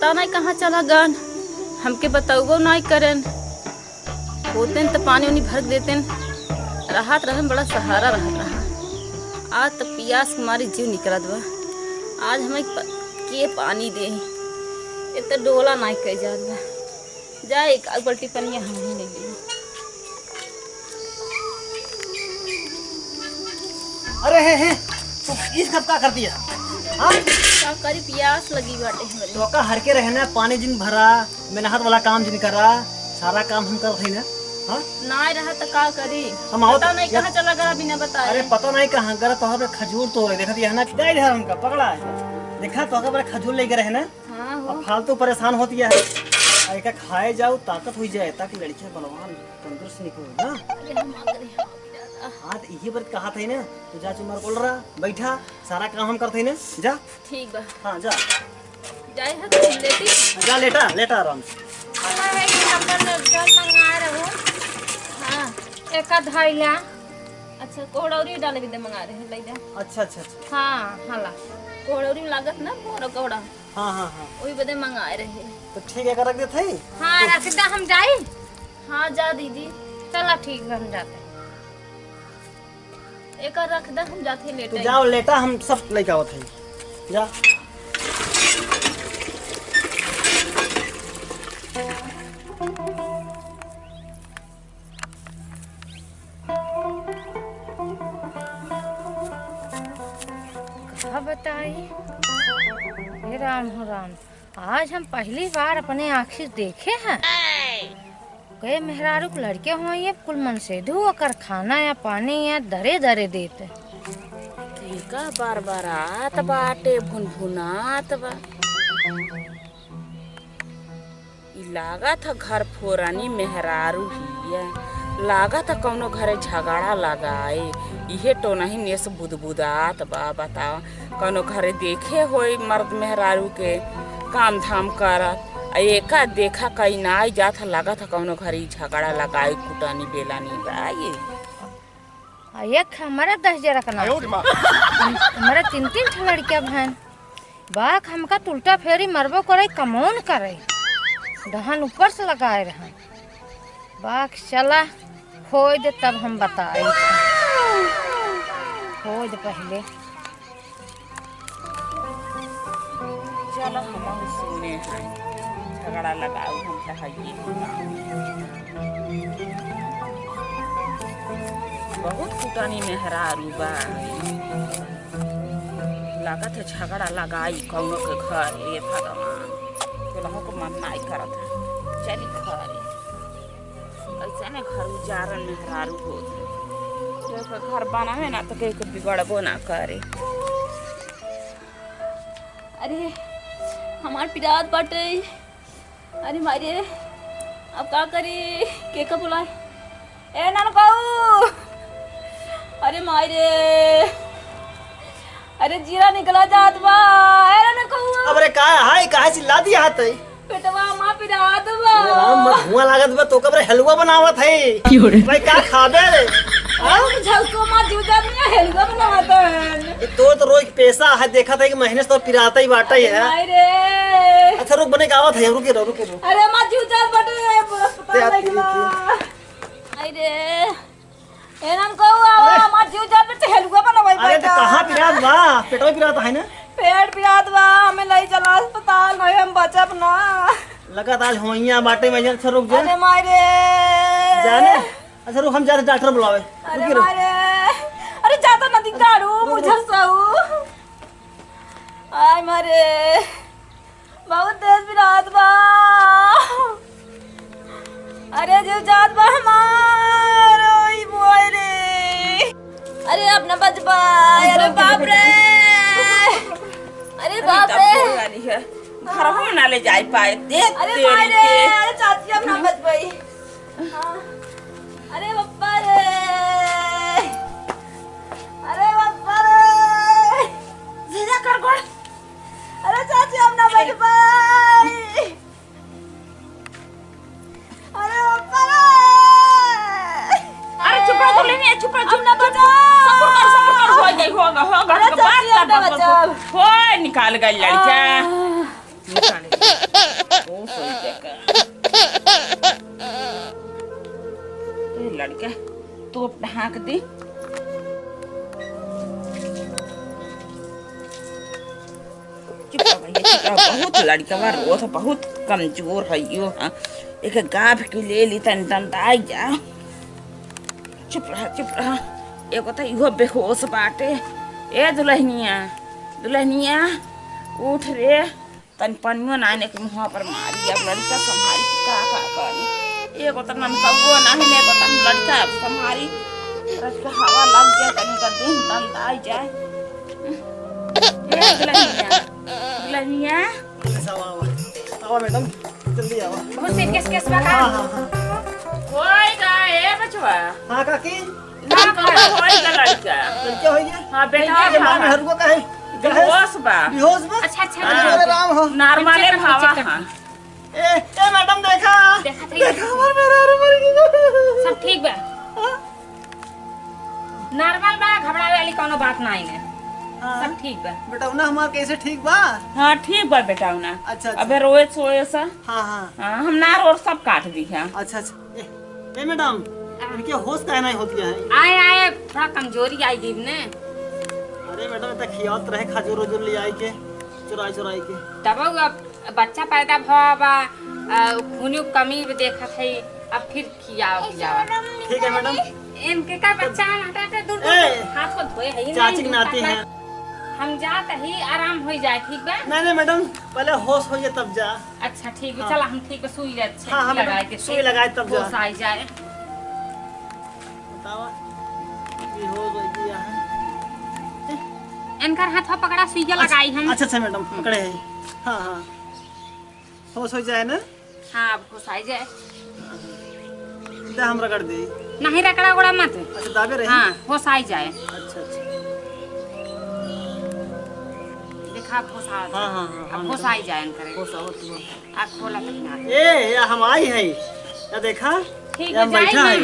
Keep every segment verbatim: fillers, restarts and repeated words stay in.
पता नहीं कहाँ चला गन, हमके बतउबो नहीं करेन। होतेन त पानी उनी भर देतेन, रहत रहन बड़ा सहारा रहत रहा। आज त पियास के मारी जीव निकलत बा। आज हमें प-, के पानी दे, एक त डोला नहीं कह जात बा। जा एक आध बाल्टी पनिया हम ही ले ली। अरे हे, हे, तू ई सब का करती है? हाँ? का करी, पियास लगी बाटे हमरे। तो का हर के रहे ना, पानी जिन भरा, मेहनत वाला काम जिन करा, सारा काम हम करत हई ना। हाँ? ना रहा त का करी? हम आवत पता नहीं या- कहाँ चला गया बिना बताए। अरे पता नहीं कहाँ गया, तोहरे खजूर तो है, देखत यह ना, जाए रहा हमका, पकड़ा है। देखा तोहका बड़ा खजूर लेके रहे ना। हाँ हो। अब फालतू परेशान होती है। आ, एका खाए जाओ, ताकत हुई जाए, ताकि लड़कियां बलवान, तंदुरुस्त निकलो ना। अरे हम आ गए, हम आ गए। हाँ, तो इही बात कहा था ना, तू जा चुमार बोल रहा, बैठा, सारा काम हम करते हैं ना, जा। ठीक बा। हाँ, जा। जाए है तो लेटी। जा, लेटा, लेटा आराम से। अल्लाह है कि अपन जल मंगा रहो। हाँ। एका धइला। अच्छा, कोहड़ौरी डाले भी दे मंगा रहे, ले जा। अच्छा, अच्छा, अच्छा। हाँ, हाला। कोहड़ौरी में लागत ना, कोहड़ा, कोहड़ा। हाँ, हाँ, हाँ। वही बदे मंगाए रहे। तो ठीक है, एका रख देत हई। हाँ, तो रख दे, हम जाई। हाँ, जा दीदी। चला, ठीक है, हम जाते हैं। एका रख दे, हम जाते हैं तू लेटे। जाओ, लेटा, हम सब लेके आवत हई। जा। का बताई? हे राम हो राम, आज हम पहली बार अपने आँखी देखे हैं। कई मेहरारू के लड़के होइए, कुल मनसेधू ओकर खाना या पानी या दरे दरे देत। केका बरबरात बाटे, भुनभुनात बा। ई लागत ह घर फोरानी मेहरारू हिया। लागत ह कौनो घरे झगड़ा लगाए। इहे टोनही नेस बुदबुदात बा। बतावा, कौनो घरे देखे होई मर्द मेहरारू के काम धाम करत, आ एका देखा कहीं ना आई जात ह, लागत ह कौनो घरे ई झगड़ा लगाए, कुटानी बेलानी बा ये। आ एक हमारा दस जरा का नाम। आयो रे माँ। हमारा तीन तीन ठो लड़किया बहन। बाक हमका त उल्टा फेरी मरबो करे, कमौन करे। दहन ऊपर से लगाए रहन। बाक चला, खोई दे तब हम बताई। खोई दे पहले। चलो, हमहू सुने हैं, झगड़ा लगाऊ हम त हइये हो गाँव में। बहुत कुटनी मेहरारू बा, लागत है झगड़ा लगाई कौनो के घर। ए भगवान, केनहू के मन नाई करत है, चली घरे। ऐसे ने घर उजारन मेहरारू होत है, केहू के घर बनावे ना तो केहू के बिगड़बो ना करे। अरे, हमार पिरात बाटे। अरे माई रे, अब का करी? केका बुलाए? ए ननकऊ! अरे माई रे, अरे जीरा निकला जात बा। ए ननकऊ! अब रे का है, काहे चिल्ला दिया है तई? पेटवा मा पिरात बा। अरे राम, मर धुआं लागत बा, तो कब रे हलवा बनावत है? क्यों रे? भाई, का खाबे रे? अरे, हम झलको मा जूझत में हलवा बनावत है। ये तो, तो रोज पेशा है, देखत है कि महीने से तो पिरात ही बाटे है। माई रे। अच्छा, रुक, बने गावत है, रुके रहो, रुके रहो। अरे, मा जूझत बाटे, अस्पताल ते आप लेके ला। माई रे। ए ननकऊ, आवा, अरे। हमार जीव जात में हलवा बनवाई अरे, तो बैठा। कहाँ पिरात बा? पेटवा पिरात है ना? पेट पिरात बा, हमें लई चला अस्पताल, नहीं हम बचब ना। लगत आज होइया बाटे में, अच्छा रुक जा। अरे माई रे। जाने? अच्छा रुक, हम जाते डॉक्टर बुलावे। अरे रुकी, रुक। माई रे। अरे जाता नदी काढ़ू, रुक, मुझे रुक। सहू। आय मारे। बहुत तेज पिरात बा। अरे जीव जात बा हमार, ओई मोय रे। अरे अब ना बचबा, अरे बाप रे। अरे बाप रे। घरहू ना ले जाए पाए, देख अरे तेरी माय रे, के। अरे चाची अब ना बचबाई। हाँ। अरे बप्पा रे। अरे बप्पा रे। सीधा कर गोड़। अरे चाची, हम ना बच पाई। अरे बाप रे। अरे चुप रह, तू लेने, चुप रह, हम चुप, ना चुप। बचाओ। सब्र कर, सब्र कर, हो गई, हो गई, हो गई, अरे हो गई, चाची, बात हम ना कर, बात कर। बचाओ। हो, निकाल गई लड़का। आह। निकाल गई। ए लड़का, तोप ढाँक दे। चुप रह भैया, चुप रह। बहुत लड़कवा रोत, बहुत कमजोर है यो, हाँ। एक गाभ के ले ली, तन दंदाई जा। चुप रह, चुप रह। एगो तो इहो बेहोश बाटे। ए दुल्हनिया, दुल्हनिया, उठ रे। तन पनियो ना आने के मुँह पर मारी। अब लड़का संभारी कि का, का करी। एगो तो नमकौओ ना है, एगो तो लड़का अब संभारी। रच के हवा लग जाए, तनी का दिन दंदाई जाए। ए दुल्हनिया, दुल्हनिया। आवा, आवा। आवा मैडम, जल्दी आवा। बहुत सीरियस केस बा का? हाँ, हाँ, हाँ। होई का ए बचवा? हाँ काकी। ना का होई का लड़का? लड़का होई गया? हाँ, बेटा, लड़का के हाँ, माँ हाँ। मेहरुआ का है? बेहोश बा। बेहोश बा? अच्छा, अच्छा, हाँ। अरे राम हो। नॉर्मल है भावा, हाँ। ए, ए मैडम देखा। देखा था देखा, ये। हमार मेहरारू मर गई। सब ठीक बा। हाँ। नॉर्मल बा, घबरावे वाली कौनो बात ना है। हाँ। सब ठीक बा। बेटौना हमार कैसे ठीक बा? हाँ, ठीक बा बेटौना। अच्छा, अच्छा। अबे रोए सोए सा। हाँ, हाँ। हाँ, हम नार और सब काट दी है। अच्छा, अच्छा। ए, ए मैडम, इनके होश काहे नहीं होती है? आए, आए, थोड़ा कमजोरी आई गई ने। अरे मैडम, इतना खियावत रहे खजूर उजूर ले आई के, चुराई चुराई के। तब अब बच्चा पैदा भवा बा, आ, खूनी कमी देखत है, अब फिर खियाओ, खियाओ। ठीक है मैडम। इनके का बच्चा है, हटा के दूर ए, हाथ को धोए है ही चाची नहीं, की नाती दूर है। हम जात ही, आराम हो जाए, ठीक बा? नहीं, नहीं मैडम, पहले होश हो जाए तब जा। अच्छा, ठीक बा, हाँ। चला हम ठीक बा, सुई ले, अच्छा, हाँ, हाँ, लगाए मैडम, के सुई लगाए तब जा। होश आई जाए। बतावा, बेहोश हो गया है। इनकर हाथ पकड़ा, सुइया अच्छा, लगाई हम। अच्छा, अच्छा मैडम, हम्म। पकड़े हैं। हाँ, हाँ। होश हो जाए ना? हाँ, अब होश आई जाए। दा हम रगड़ दे। नहीं, रगड़ा उगड़ा मत। अच्छा, दाबे रही? हाँ, होश आई जाए। अच्छा, अच्छा। देखा, अब होश आ हाँ, हाँ, हाँ, अब हाँ, होश मैडम। आई जाए इनकरे। होश आवत हुआ। आ, खोला तक ना। ए, या हम आई है। या देखा? ठीक या है, हम जाई बैठा ना। है।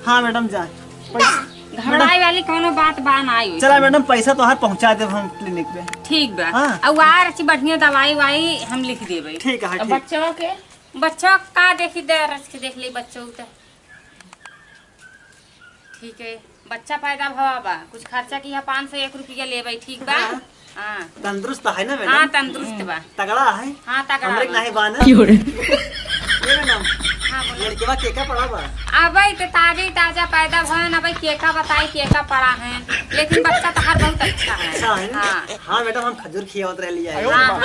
हाँ, मैडम, जा। पैसा, घबराए मैडम। वाली कौनो बात बा ना आई। चला, मैडम, पैसा तोहार पहुँचा देब हम क्लिनिक पे। ठीक बा। हाँ। अब आ रची बढ़िया दवाई वाई हम लिख देबे। ठीक है, अब ठीक। बच्चवा के? बच्चवा का देखी दे, रच के देख ले बच्चवा तो। ठीक है, बच्चा पैदा भवा बा, कुछ खर्चा किहा, पाँच सौ एक रुपया लेबै, ठीक बा? हाँ। हाँ। तंदुरुस्त है ना मैडम? हाँ, तंदुरुस्त बा। तगड़ा है? हाँ, तगड़ा हमरे बा। नहीं बा ना? क्यों रे? ये मैडम, हाँ, बोलो। लड़कवा केका पड़ा बा? अबै तो ताजे ताजा पैदा भवन, अबै केका बताई, केका पड़ा है, लेकिन बच्चा तहार बहुत अच्छा है। अच्छा है ना? हाँ। हाँ मैडम, हम खजूर खियावत रहली है। हाँ, हाँ।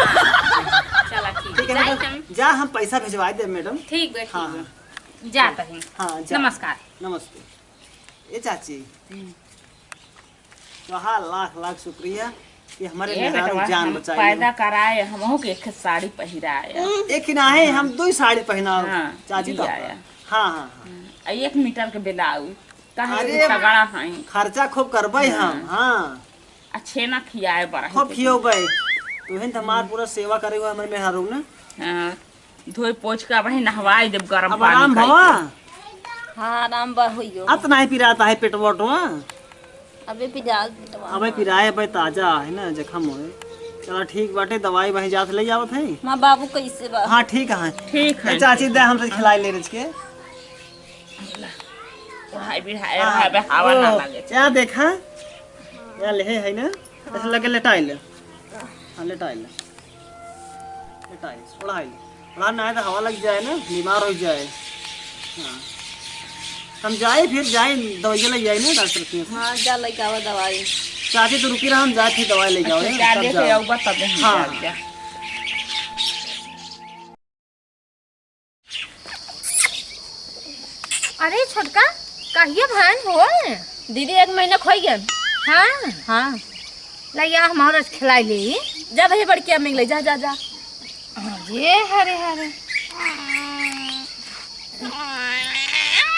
चला ठीक ठीक है जाई मैडम, हम। जा हम पैसा भेजवा दे मैडम। ठीक बा, ठीक हाँ, बा। हाँ। जात हई। हाँ, जा। नमस्कार। नमस्ते। ए चाची, हम्म। तोहार लाख लाख शुक्रिया कि हमरे ए मेहरारू बेटवा, जान हम बचाई। पैदा कराए, हमहू के एक साड़ी पहिराए। एक ही ना है, हम दुई साड़ी पहिनाओ हाँ, चाची तो। दियाया। हाँ, हाँ, हाँ। हम्म, आ एक मीटर के ब्लाउज, काहे अरे, कि तगड़ा हई। खर्चा खूब करबै हम, हाँ। हाँ। आ छेना खियाए बड़ा खूब ही। खियौबै। तुहिन तो हमार पूरा सेवा करे हुआ हमरे मेहरारू ने। हाँ। धोई पोछ के अबही नहवाई देब गरम अब पानी आराम कइके। भवा? हाँ, आराम बा होइयो। अब तो नहीं पिरात है पेटवा ओटवा? अबे पिरात पेटवा। अबे पिराए, अबे ताजा है ना, जखम होए। चला ठीक बाटे, दवाई वहीं जात ले जावत है। माँ बाबू कैसे बा? हाँ, ठीक है। ठीक है। ए, चाची दे हमसे खिलाई ले रच के। हाय भी हाय, हाँ। हाय भी हवा ना ओ, लागे। या देखा? या ले है ना? ऐसे लगे लेटाई ले। हाँ, लेटाई ले। लेटाई, ओढ़ाई ले। ओढ़ा ना है तो हवा लग जाए ना, बीमार हो जाए। हाँ। हम जाए फिर जाए, दवाइयाँ ले जाए ना डॉक्टर के। हाँ, जा लेके आवा दवाई। चाची तो रुकी रहा, हम जाए फिर दवाई लेके आवे, अच्छा, जा तब देखे जाओ। आऊ बा तब हम हाँ। जाब जा। अरे छोटका, कहिया भान हो? दीदी, एक महीना खोई गए। हाँ? हाँ। ला या, हम और आज खिलाई ले। जा भैया, बड़की अम्मी के ले, जा, जा, जा। अरे, हरे, हरे।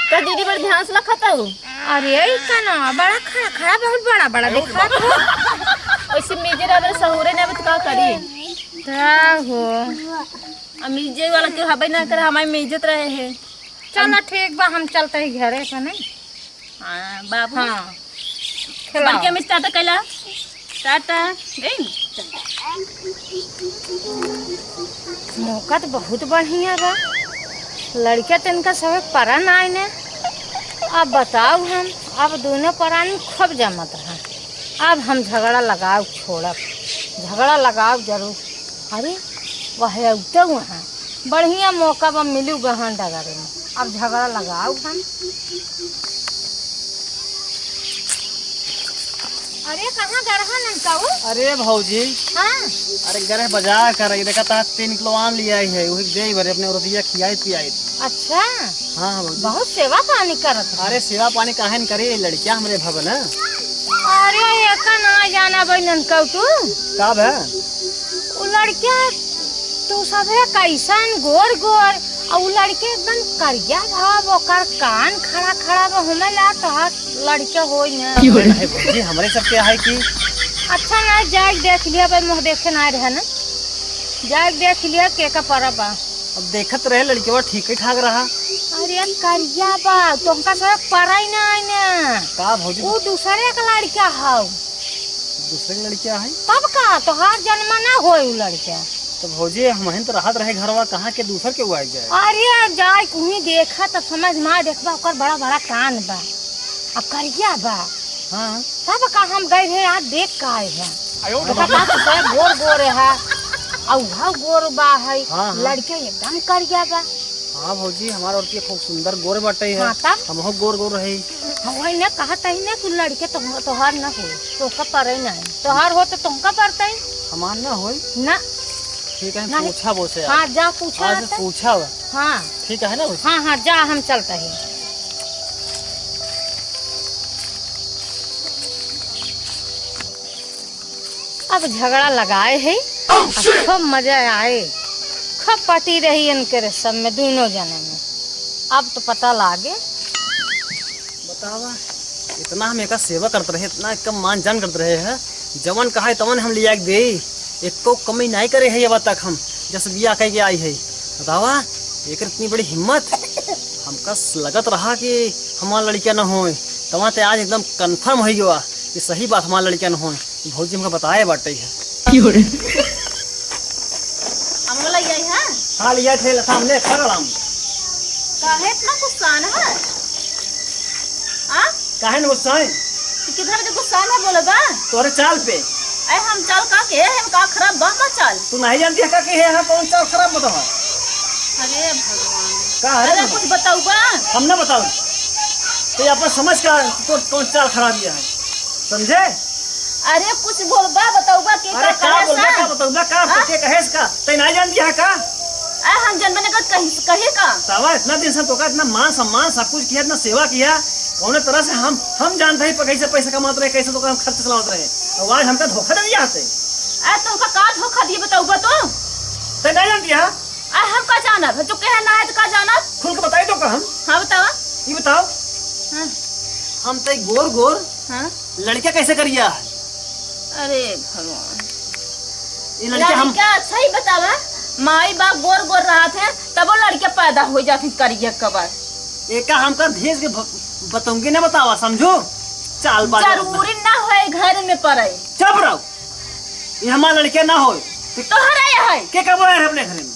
का दीदी, बड़ ध्यान से लखत हो? अरे, ई का ना, बड़ा खड़ा, खड़ा, बहुत बड़ा, बड़ा दिखात हो। वैसे मेजर अगर सहूरे ना आवे तो का करी? का हो? अब इज्जत वाला केहू हबे ना करे, हमारे में इज्जत रहे है। चलो ठीक बा, हम चलते ही घरे से नहीं। हाँ, बाबू। हाँ। खिलाओ। बड़के मिस टाटा कैला। टाटा। गई? मौका तो बहुत बढ़िया बा। लड़के त इनका सभे परा नाई ने। अब बताउ हम, अब दुनो परानी खूब जमत रहा। अब हम झगड़ा लगाउ छोड़ब, झगड़ा लगाउ जरूर। अरे, वह उठउ वहाँ, बढ़िया मौका बा मिलु गहन डगरे में। अब झगड़ा लगाउ हम। अरे, कहाँ गए रहा ननकाऊ? अरे भौजी। हाँ। अरे, गए रहे बाजार करे, देखा त तीन किलो आम लियाई है, उही देई बरे अपने औरतिया खियाई पियाई। अच्छा। हाँ, हाँ, भौजी। बहुत सेवा पानी करत है। अरे, सेवा पानी काहे न करी, लड़किया हमरे भवन है। अरे, एका ना जाना भाई ननकाऊ तू। का भा? उ लड़किया तू सभे कैसन गोर गोर, अउ उ लड़के एकदम करिया भा, ओकर कान खड़ा खड़ा बा, हमें ला तोहार लड़के होई ना। की हो रे? अरे भौजी, हमरे सब के है कि अच्छा ना, जाइके देख लिया भाई, मुँह देखे ना रहे ना, जाइके देख लिया के का परा बा। अब देखत रहे लड़केवा ठीक ही ठाक रहा। अरे करिया बा, तुमका सब परा ही ना आई ना। का भौजी? उ दूसरे का लड़का हौ। दूसरे के लड़किया है? तब का, तोहार जन्म ना होई उ लड़का। तो भौजी, हमहिन तो रहत रहे घरवा, कहाँ के दूसर के हुआ जाए? अरे, जाए कुहीं देखा तब समझ में आ, देखबा ओकर बड़ा बड़ा कान बा, आ करिया बा। हाँ। तब का हम गए रहे, आज देख का आए हैं। आयो ओकर बाप तो गोर गोर है, आ उहा गोर बा है, हाँ, हाँ। लड़के एकदम करिया बा। हाँ भौजी, हमार औरतिया खूब सुंदर गोर बाटे है। हाँ, तब? हमहू गोर गोर रही। हम वही ने कहत ही ना कि लड़के तो, तोहार ना हो, तोहका परे नहीं। तोहार हो तो तुमका परतई। हमार ना होई? ना। ठीक है, हम नहीं। पूछा वो से हाँ, आज। जा पूछा आज आता। पूछा हुआ। हाँ। ठीक है ना भौजी? हाँ, हाँ, जा हम चलता ही। अब झगड़ा लगाए है, खूब मजा आए, खूब पटी रही इनके रे सब में, दुनो जने में। अब तो पता लागे। बतावा, इतना हम एका सेवा करत रहे, इतना एका मान जान करत रहे है, जवन कहा है तवन हम लिया के देई, एको कमी नहीं करे है अब तक हम, जब से बियाह कई के आई है। बतावा, एकर इतनी बड़ी हिम्मत, हमका स-, लगत रहा कि हमार लड़किया न होए, तवा ते आज एकदम confirm होइ गवा कि सही बात हमार लड़किया न होए। भौजी हमका बताए बाटे है। की हो रे? हम लोग ले आई है? हाँ, ले आए थे, सामने खड़ा हम। काहे इतना गुस्सान है? आ? काहे न गुस्साए? तो किधर के गुस्सान है बोले बा? तोरे चाल पे। अरे हम चाल का के, हम का खराब बा, बा चाल? तू नहीं जानती है का कि है, हाँ, कौन चाल खराब बतावा? अरे भगवान। का है अरे रे? कुछ बताऊ बा? हम ना बताऊ। तो ये अपन समझ का तो कौन चाल खराब ये है, समझे? अरे कुछ बोलबा, बतउबा के अरे का का कहे बोलबा, सा? का बतउबा, का आ? के कहे से का? तै नाहीं जानती है का? आ, हम जनबे न करत कही, कही का? तवा इतना दिन से तोका इतना मान सम्मान सब कुछ किया, इतना सेवा किया, कौने तरह से हम, हम जानते हैं कैसे पैसा कमात रहे, कैसे तोका हम खर्च चलावत रहे, और आज हमका धोखा दे दिया हते। आ, तोका का धोखा दिए बतउबा तो? तै नाहीं जानती है? आ, हम का जानब? जो कहे ना है तो का जानब? खुल के बताई तो का हम? हाँ, बतावा। ये बताओ। हाँ। हम तै गोर गोर हाँ। लड़का कैसे करिया है? अरे भगवान। ये लड़का हम लड़का अच्छा ही बतावा, माई बाप गोर गोर रहत है, तबो लड़का पैदा हो जात है करिया कबर। एका हमका भेज के भ-, बतौंगे ना बतावा, समझो? चाल बाज जरूरी ना होए घर में पड़े। चुप रहो। ये हमार लड़का ना होए। तोहरा ये है। के कब आया है अपने घर में?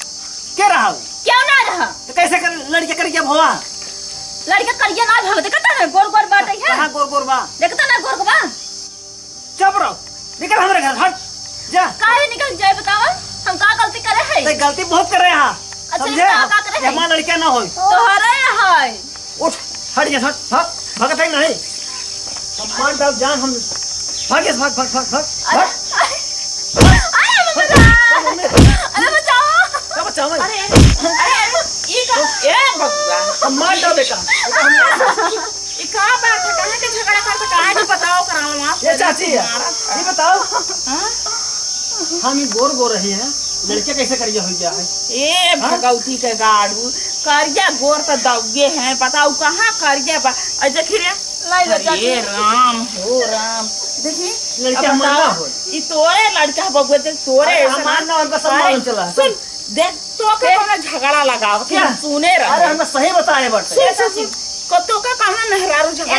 के रहा हो? क्यों ना रहा? तो कैसे कर लड़का करिया भवा? लड़का करिया ना भवा, देखता ना गोर गोर बाटे है। कहाँ गोर गोर बा? देखता ना गोर बा? चुप रहो, निकल हमरे घर, हट, जा। काहे निकल जाए बतावा? हम का गलती करे है? ते गलती बहुत करे हा। अच्छा, समझे? का, का करे ये है? हमार लड़का ना होए। तोहरे है। उठ, हट जा, हट, भाग, भागत है नहीं। हम मार डाल जान हम। भाग, भाग, भाग, भाग, भाग, अरे, भाग। अरे, अरे, मम्मी। अरे, बचाओ। क्या बचाओ मैं? अरे, अरे, अरे, ये का? ए, बबुआ। हम मार डाल बेटा। बेटा, हम मार डाल। ई का बात है? काहे के झगड़ा करत? काहे के बताओ कराओ आप? ये चाची है, मारा। ये बताओ। हाँ? हम ई गोर गोर रही है, लड़के कैसे करिया हो गया है? ए हाँ? भगवती के गाड़ू, करिया गोर तो दउगे हैं, बताओ कहाँ करिया बा? अरे देखी रे, लाई लो अरे चाची। राम हो राम, देखी, लड़का अब हमार बताओ, ना हो। ई तोरे लड़का बबुआ, देख तोरे अरे ऐसा हमार ना। ना, उनका सब अरे मालूम चला। सुन, देख, तोके ए, कौनो झगड़ा लगावत है, क्या? हम सुने रहे। अरे, हम सही बताए बाटे। सुन, सुन, सुन। को तोके कौनो मेहरारू झगड़ा